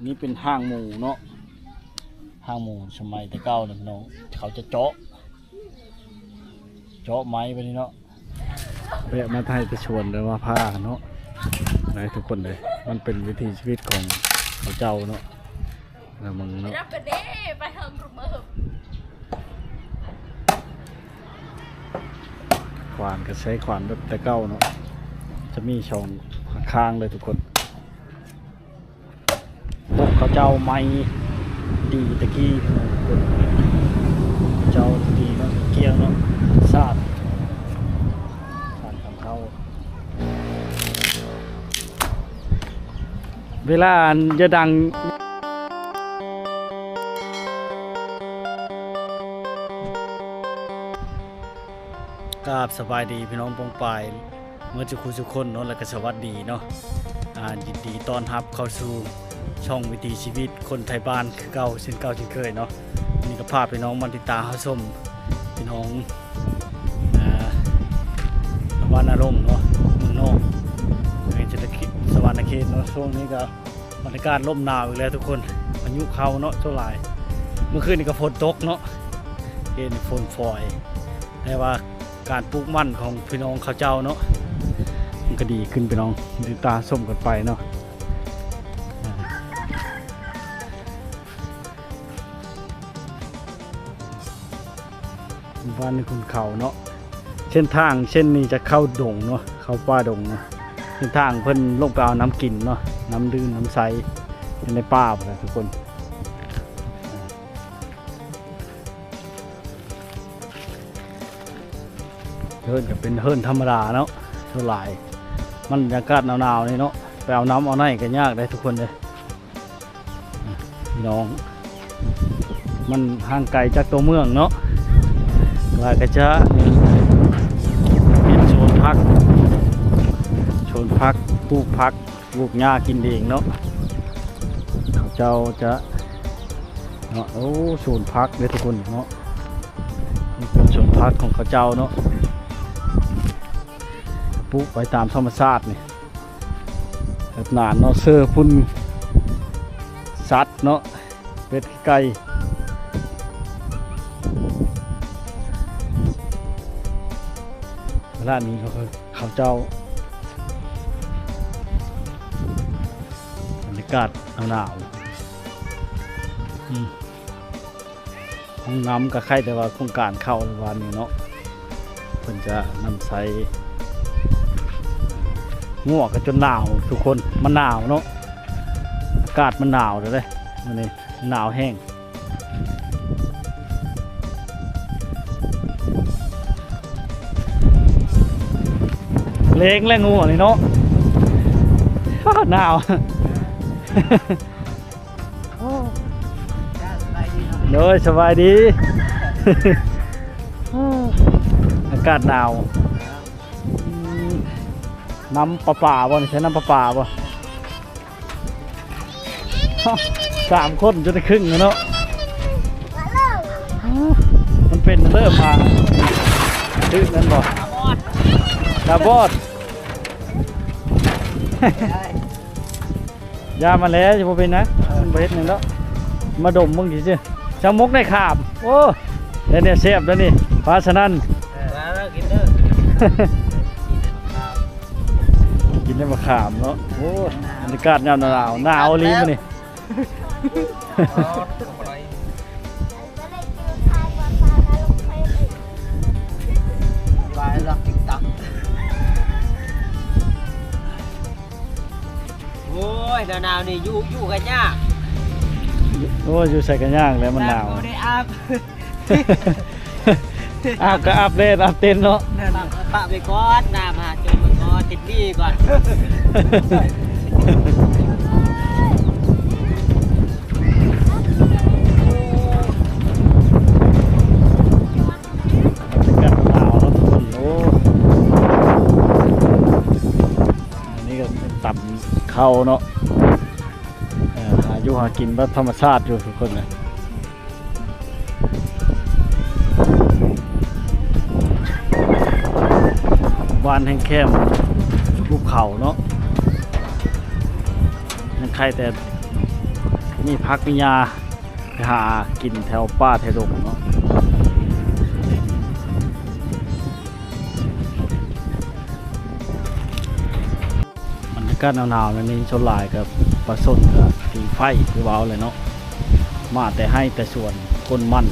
ນີ້ເປັນຫ້າງໝູເນາະ, ຫ້າງໝູສະໄໝແຕ່ເກົ່ານະພີ່ນ້ອງ, ເຂົາຈະເຈາະ ເຈາະໄມ້ໄປນີ້ເນາະ. ແວະມາໄທໄປສວນ ແລ້ວມາພາເນາະ ໄດ້ທຸກຄົນເດ້. ມັນເປັນວິຖີຊີວິດຂອງເຂົາເຈົ້າເນາະ, ລະເບິ່ງເນາະ. ຂວານກໍໃຊ້ຂວານແບບແຕ່ເກົ່າເນາະ, ຈະມີສອງຂ້າງເລີຍທຸກຄົນ. ພວກເຂົາເຈົ້າໄມ້ດີຕະກີ້ ເຂົາເຈົ້າດີເນາະ, ກ່ຽງເນາະ, ສາດ ສາດຂອງເຂົາ. ເວລາອັນຢ່າດັງ. ກາບສະບາຍດີພີ່ນ້ອງປ້ອງປາຍເໝິດສູ່ຄູ່ສູ່ຄົນເນາະ ແລະກະສະຫວັດດີເນາະ. ອາ ຍິນດີຕ້ອນຮັບເຂົ້າສູ່ຊ່ອງວິຖີຊີວິດຄົນໄທບ້ານຄືເກົ່າ ເຊັ່ນເກົ່າເຊັ່ນເຄີຍເນາະ. ມື້ນີ້ກໍພາພີ່ນ້ອງມາຕິດຕາມຮັບຊົມພີ່ນ້ອງ ອາ ນະຄອນພະນົມເນາະ, ເມືອງນອກ ແຂວງສະຫວັນນະເຂດເນາະ. ຊ່ວງນີ້ກໍ ບັນຍາກາດລົມໜາວອີກແລ້ວທຸກຄົນ, ພາຍຸເຂົ້າເນາະສ່ວນຫຼາຍ. ເມື່ອຄືນນີ້ກໍຝົນຕົກເນາະ, ເຫັນຝົນຝອຍ, ແຕ່ວ່າການປູກມັນຂອງພີ່ນ້ອງເຂົາເຈົ້າເນາະ ມັນກໍດີຂຶ້ນພີ່ນ້ອງ, ຕິດຕາມຊົມກັນໄປເນາະ. ບ້ານຄຸນເຂົາເນາະ, ເສັ້ນທາງເສັ້ນນີ້ຈະເຂົ້າດົງເນາະ, ເຂົ້າປ່າດົງເນາະ. ເສັ້ນທາງເພິ່ນລົງໄປເອົານ້ຳກິນເນາະ, ນ້ຳດື່ມ ນ້ຳໃຊ້ ຢູ່ໃນປ່າພຸ້ນແຫຼະທຸກຄົນ. ເຮືອນກໍເປັນເຮືອນທຳມະດາເນາະ, ສ່ວນຫຼາຍມັນອາກາດໜາວໆນີ້ເນາະ, ໄປເອົານ້ຳເອົາໃນກໍຍາກເດ້ທຸກຄົນເດ້. ພີ່ນ້ອງ ມັນຫ່າງໄກຈາກຕົວເມືອງເນາະ, ແລ້ວກໍຈະເປັນສວນຜັກ ສວນຜັກ ປູກຜັກ ປູກຫຍ້າກິນເອງເນາະ. ເຂົາເຈົ້າຈະເນາະ, ໂອ້ ສວນຜັກເດ້ທຸກຄົນເນາະ, ເປັນສວນຜັກຂອງເຂົາເຈົ້າເນາະ, ປູກໄວ້ຕາມທຳມະຊາດນີ້. ເຮັດນານເນາະ, ເຊື້ອຝຸ່ນສັດເນາະ, ເປັດ ໄກ່. ເວລານີ້ເຂົາເຈົ້າ ບັນຍາກາດໜາວໆ. ອືມ ຫ້ອງນ້ຳກໍໄຄແຕ່ວ່າໂຄງການເຂົ້າວານນີ້ເນາະ, ເພິ່ນຈະນຳໃຊ້. ງົວກໍຈົນໜາວທຸກຄົນ, ມັນໜາວເນາະ, ອາກາດມັນໜາວເດ້ ມື້ນີ້ໜາວແຮງ. ເລງແລ້ວງົວນີ້ເນາະ, ໜາວ. ໂດຍ ສະບາຍດີ. ອາກາດໜາວ. ອືມ ນ້ຳປະປາບໍ່ນີ້? ໃຊ້ນ້ຳປະປາບໍ່? ສາມຄົນຈົນໄດ້ຄຶ່ງແລ້ວເນາະ. ມັນເປັນເລີ່ມມາ ຖືກແມ່ນບໍ່? ຕາບອດ. ຢ່າມາແລ້ວ ຊິບໍ່ເປັນຫຍັງ, ມັນບໍ່ເຮັດຫຍັງດອກ. ມາດົມເບິ່ງຊື່ໆ. ຊາວມົກໄດ້ຂາມ. ໂອ້ ໄດ້ແນວແຊບແລ້ວນີ້ ປາສະນັ້ນ. ເອີ ມາເດີ ກິນເດີ ກິນໄດ້ມາຂາມເນາະ. ໂອ້ ບັນຍາກາດຍາມໜາວ ໜາວອີ່ຫຼີມື້ນີ້. ໂອ້ຍ ໜາວໆນີ້ຢູ່ ຢູ່ກໍຍາກ. ໂອ້ຍ ຢູ່ໃສກໍຍາກແຫຼະ ມັນໜາວ. ບໍ່ໄດ້ອາບ ອາບກໍອາບແດດອາບເຕັນເນາະ. ປະ ປະໄວ້ກ່ອນ ນ້ຳຫາຈົນໄປກ່ອນ ຕິດໜີ້ກ່ອນ. ບັນຍາກາດໜາວເນາະທຸກຄົນ. ໂອ້ ອັນນີ້ກໍຕຳເຂົ້າເນາະ, ເອີ ຫາຢູ່ຫາກິນແບບທຳມະຊາດຢູ່ທຸກຄົນນະ. ບ້ານແຫ້ງແຄ້ມພູເຂົາເນາະ, ຍັງໄຄແຕ່ ມີຜັກມີຫຍ້າ ໄປຫາກິນແຖວປ່າແຖວດົງເນາະ. ບັນຍາກາດໜາວໆ ແນວນີ້ ສ່ວນຫຼາຍກໍປະຊົນກໍຜິງໄຟ ຄືເວົ້າແຫຼະເນາະ. ມາແຕ່ໄຮ່ແຕ່ສວນ ກົ້ນມັນ.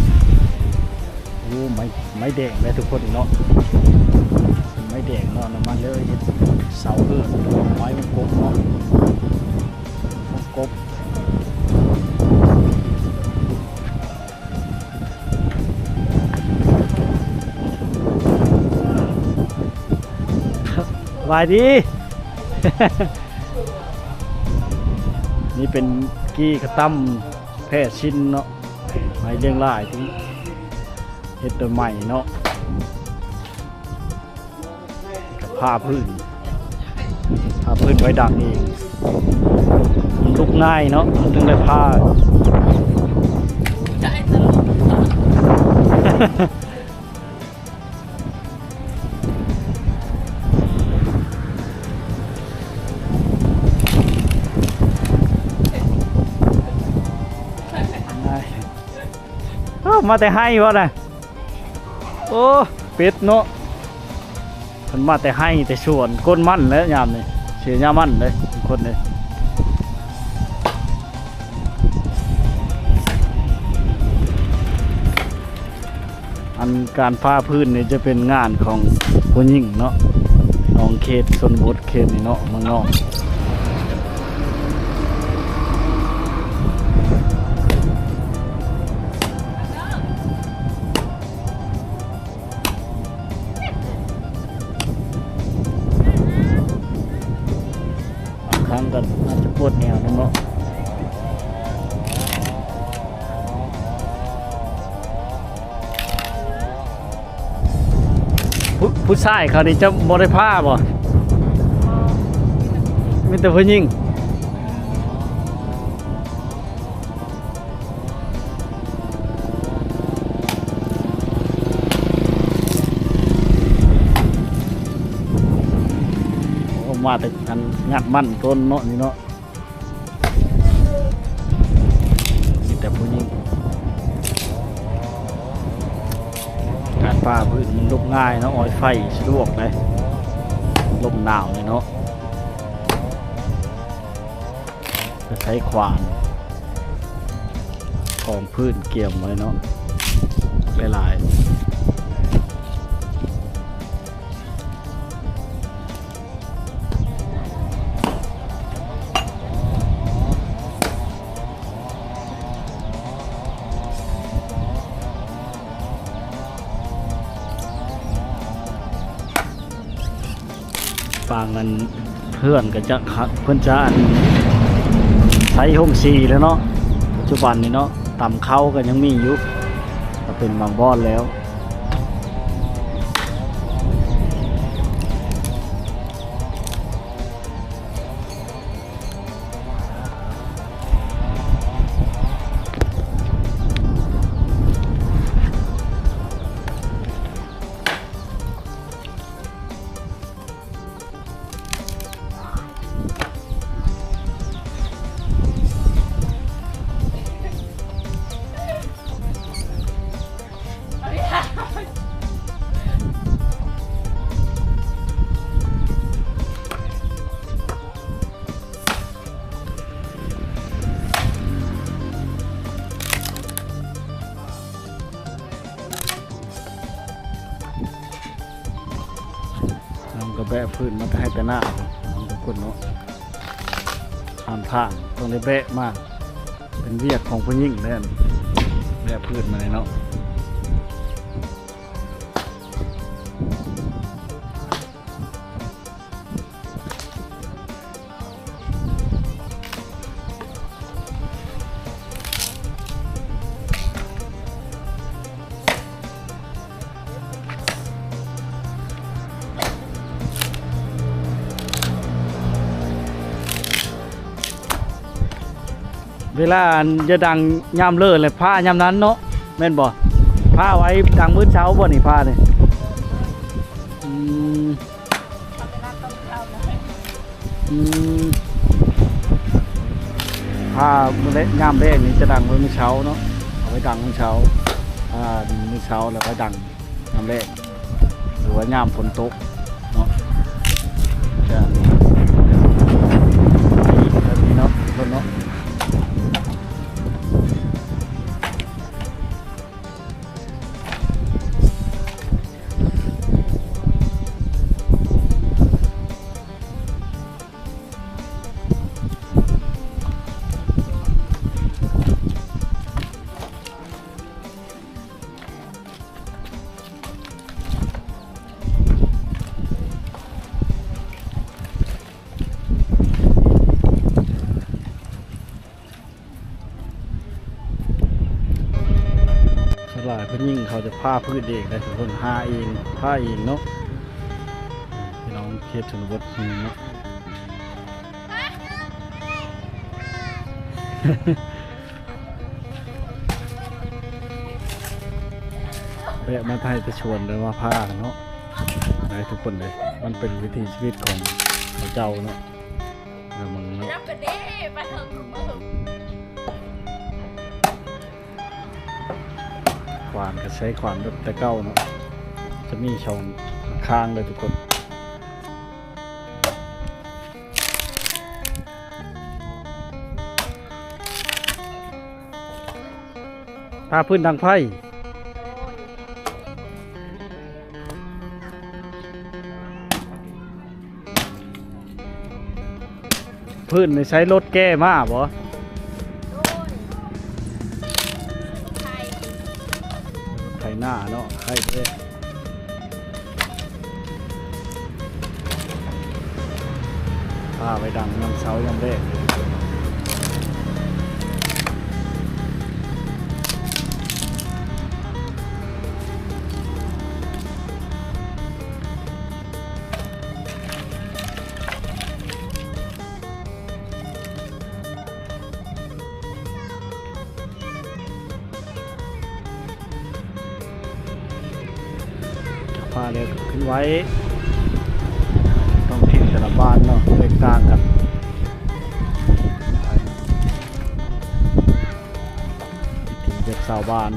ໂອ້ ໄມ້ ໄມ້ແດງເດ້ທຸກຄົນເນາະ. ໄມ້ແດງເນາະ ນຳມາເລີຍເຮັດເສົາເຮືອນ ໄມ້ມັນກົບເນາະ ມັນກົບ. ສະບາຍດີ. ນີ້ເປັນກີ່ກະຕ່ຳແຜ່ຊິນເນາະ ໄມ້ລຽງລາຍທີ່ເຮັດດ້ວຍໄມ້ເນາະ. ກະຜ້າພື້ນ ຜ້າພື້ນໄວ້ດັງເອງ ມັນລຸກງ່າຍເນາະ ມັນຈຶ່ງໄດ້ຜ້າ. ເອົ້າ ມາແຕ່ໄຮ່ບໍ່ນະ? ໂອ້ ເປັດເນາະ ເພິ່ນມາແຕ່ໄຮ່ແຕ່ສວນ ກົ້ນມັນແຫຼະຍາມນີ້ ເສຍຫຍ້າມັນເດ້ທຸກຄົນເດ້. ອັນການຟາພື້ນນີ້ຈະເປັນງານຂອງຜູ້ຍິງເນາະ ນ້ອງເຂດຊົນນະບົດເຂດນີ້ເນາະ ເມືອງນອກ. ບາງຄັ້ງກໍອາດຈະປວດແອວນຳເນາະ. ຜູ້ ຜູ້ຊາຍເຂົານີ້ຈະບໍ່ໄດ້ພາບໍ່? ມີແຕ່ຜູ້ຍິງ. ໂອ້ ມາແຕ່ອັນງັດມັນຕົ້ນເນາະນີ້ເນາະ ມີແຕ່ຜູ້ຍິງ. ການຟາພື້ນມັນລຸກງ່າຍເນາະ ອອຍໄຟສະດວກເດ້ ລົມໜາວນີ້ເນາະ. ໃຊ້ຂວານ ຂອງພື້ນກຽມໄວ້ເນາະ ຫຼາຍໆ. ຝັ່ງອັນເພື່ອນກໍຈະ ເພິ່ນຈະອັນໃຊ້ໂຮງສີແລ້ວເນາະ ປັດຈຸບັນນີ້ເນາະ ຕຳເຂົ້າກໍຍັງມີຢູ່ ກໍເປັນບາງບ່ອນແລ້ວ. ມັນກໍແບກພື້ນມາແຕ່ໄຮ່ແຕ່ນາ ມັນກໍຄົນເນາະ ຂ້າມທາງຕ້ອງໄດ້ແບກມາ ເປັນວຽກຂອງຜູ້ຍິງແລ້ວ ແບກພື້ນມາເນາະ. ເວລາອັນຈະດັງຍາມເລີແຫຼະ ພ້າຍາມນັ້ນເນາະ ແມ່ນບໍ່? ພ້າໄວ້ດັງມື້ເຊົ້າບໍ່ນີ້ ພ້ານີ້? ອືມ. ອືມ ເ ຖ້າມື້ແລງ ຍາມແລງນີ້ຈະດັງໄວ້ມື້ເຊົ້າເນາະ ເອົາໄວ້ດັງມື້ເຊົ້າ ອ່າ ມື້ເຊົ້າແລ້ວໄວ້ດັງຍາມແລງ ຫຼືວ່າຍາມຝົນຕົກເນາະ ແບບນີ້ເນາະ ເນາະ. ສ່ວນຫຼາຍຜູ້ຍິງເຂົາຈະຜ່າພືດເອງເດ້ ເພິ່ນຫາເອງ ຜ່າເອງເນາະ ພີ່ນ້ອງເຂດຊົນນະບົດເນາະ. ແບກມາໄຖແຕ່ສວນ ແລ້ວມາຜ່າເນາະ ໄດ້ທຸກຄົນເດ້ ມັນເປັນວິຖີຊີວິດຂອງເຂົາເຈົ້າເນາະ ແລ້ວມັນເນາະ ຂວານກໍໃຊ້ຂວານແບບແຕ່ເກົ່າເນາະ ຈະມີສອງຂ້າງເດີທຸກຄົນ. ພາພື້ນດັງໄຟ ພື້ນນີ້ໃຊ້ລົດແກ່ມາບໍ່? ໄຖນາເນາະ ໄຖເດ້. ພາໄປດັງຍາມເຊົ້າຍາມແລງ. ຈະພາແລ້ວຂຶ້ນໄວ້ ທ້ອງຖິ່ນແຕ່ລະບ້ານເນາະ ແຕກຕ່າງກັນ ວິຖີແບບຊາວບ້ານ.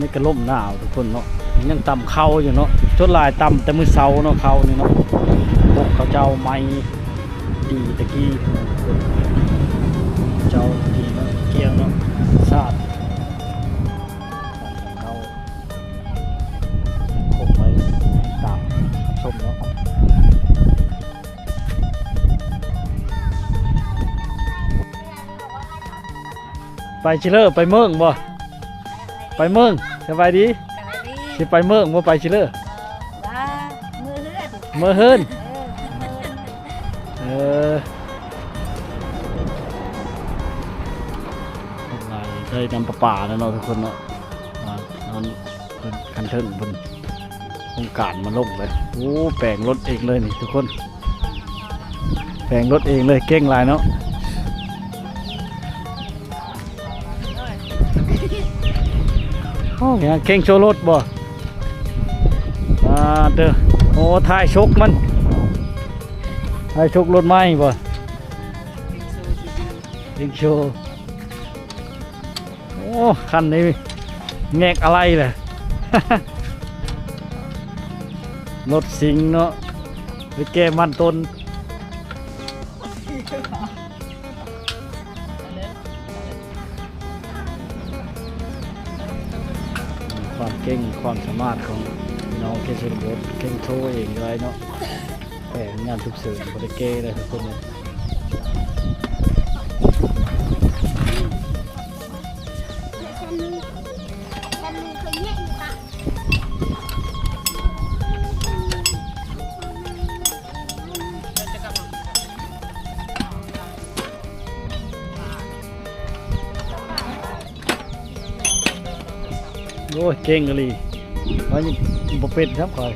ນີ້ກໍລົມໜາວທຸກຄົນເນາະ ຍັງຕຳເຂົ້າຢູ່ເນາະ ສ່ວນຫຼາຍຕຳແຕ່ມື້ເຊົ້າເນາະ ເຂົ້ານີ້ເນາະ ພວກເຂົາເຈົ້າໄມ້ຕີຕະກີ້ ເຈົ້າຕີເນາະ ກ່ຽວເນາະ ສາດເຂົ້າ. ຄົງໄວ້ຕາມຊົມເນາະ ໄປຊິເລີ ໄປເມີ້ງບໍ່? ໄປເມີ້ງ ສະບາຍດີ ສະບາຍດີ ຊິໄປເມີ້ງບໍ່? ໄປຊິເລີ ເອີ ວ່າ ເມືອເຮືອນ ເມືອເຮືອນ ເອີ ເອີ ເມືອເຮືອນ ເອີ ໄດ້ນ້ຳປະປາແລ້ວເນາະ ທຸກຄົນເນາະ. ອ່າ ນັ້ນເພິ່ນ ຄັນເທິງເພິ່ນ ໂຄງການມາລົງເລີຍ. ໂອ້ ແປງລົດເອງເລີຍນີ້ທຸກຄົນ ແປງລົດເອງເລີຍ ເກັ່ງຫຼາຍເນາະ. ໂອ້ ເກັ່ງໂຊລົດບໍ່? ອ່າ ເດີ ໂອ້ ທ້າຍຊົກມັນ ທ້າຍຊົກລົດໃໝ່ບໍ່? ເກັ່ງໂຊ ໂອ້ ຄັນນີ້ແງກອາໄຫຼ່ແຫຼະ ລົດສິງເນາະ ໄປແກ່ມັນຕົ້ນ. ຄວາມເກັ່ງ ຄວາມສາມາດຂອງພີ່ນ້ອງເຂດຊົນນະບົດ ເກັ່ງໂຊເອງກໍໄດ້ເນາະ. ແປງຍາມສຸກເສີນ ບໍ່ໄດ້ແກ້ໄດ້ທຸກຄົນເລີຍ. ໂອ້ຍ ເກັ່ງອີ່ຫຼີ ວ່າຍັງບໍ່ເປັນຊ້ຳຂ້ອຍ.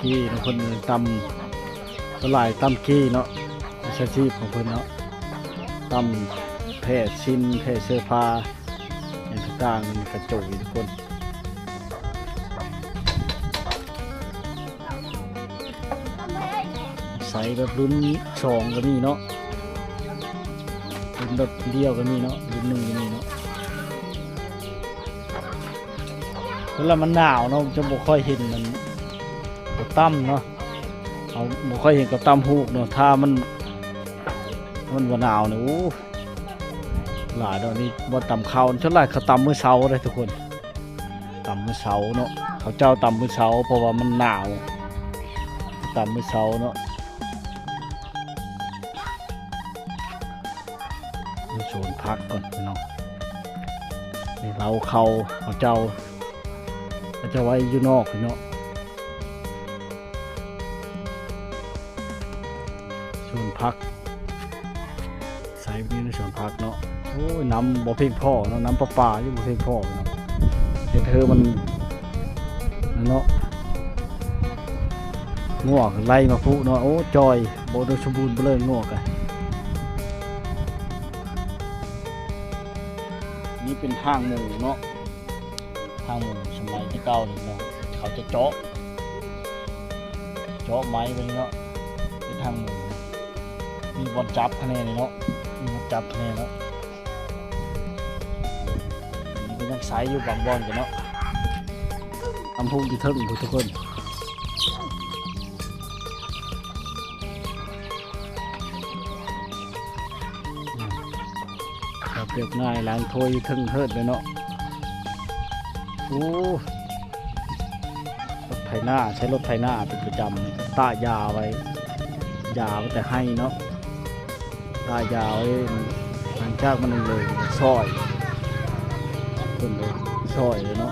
ນີ້ທຸກຄົນ ຕຳ ສ່ວນຫຼາຍຕຳກີ່ເນາະ ວິຊາຊີບຂອງເພິ່ນເນາະ ຕຳແຜ່ຊິນ ແຜ່ເສື້ອຜ້າ ຫຍັງຕ່າງໆ ມັນກະໂຈຍທຸກຄົນ ໃສ່ແບບລຸ້ນສອງກະມີເນາະ ລຸ້ນແບບດຽວກະມີເນາະ ລຸ້ນໜຶ່ງກະມີເນາະ. ເວລາມັນໜາວເນາະ ຈະບໍ່ຄ່ອຍເຫັນມັນ ເຂົາຕຳເນາະ ເຮົາບໍ່ຄ່ອຍເຫັນເຂົາຕຳຫູກເນາະ ຖ້າມັນ ມັນບໍ່ໜາວນີ້ ໂອ້ ຫຼາຍດອກນີ້ ບໍ່ຕຳເຂົ້າ ສ່ວນຫຼາຍເຂົາຕຳມື້ເຊົ້າເດ້ທຸກຄົນ ຕຳມື້ເຊົ້າເນາະ ເຂົາເຈົ້າຕຳມື້ເຊົ້າ ເພາະວ່າມັນໜາວ ຕຳມື້ເຊົ້າເນາະ. ສວນຜັກກ່ອນພີ່ນ້ອງ ນີ້ເລົ້າເຂົ້າ ເຂົາເຈົ້າ ເຂົາເຈົ້າໄວ້ຢູ່ນອກພີ່ນ້ອງ ສວນຜັກ ໃສ່ໄປໃນສວນຜັກເນາະ ໂອ້ຍ ນ້ຳບໍ່ພຽງພໍເນາະ ນ້ຳປະປາຢູ່ບໍ່ພຽງພໍເນາະ ເຮັດໃຫ້ມັນເນາະ ງົວໄລ່ມາພຸເນາະ ໂອ້ ຈ່ອຍ ບໍ່ອຸດົມສົມບູນໄປເລີຍງົວກະ ນີ້ເປັນຫາງໝູເນາະ ຫາງໝູສະໄໝແຕ່ເກົ່ານີ້ເນາະ ເຂົາຈະເຈາະ ເຈາະໄມ້ໄປນີ້ເນາະ ເປັນຫາງໝູ ມີບ່ອນຈັບພະແນງນີ້ເນາະ ມີບ່ອນຈັບພະແນງເນາະ ມັນກະຍັງໃສຢູ່ບາງບ່ອນກະເນາະ ຕຳຫູກຢູ່ເທິງພຸ້ນທຸກຄົນ. ແບບລຽບງ່າຍ ລ້າງຖ້ວຍເທິງເຮີດເລີຍເນາະ ໂອ້ ລົດໄຖນາ ໃຊ້ລົດໄຖນາເປັນປະຈຳ ຕາຢາໄວ້ ຢາໄວ້ແຕ່ໄຮ່ເນາະ ຕາຢາໄວ້ ຫຼັງຈາກມັນເລີຍ ຊອຍ ເພິ່ນເລີຍ ຊອຍເລີຍເນາະ.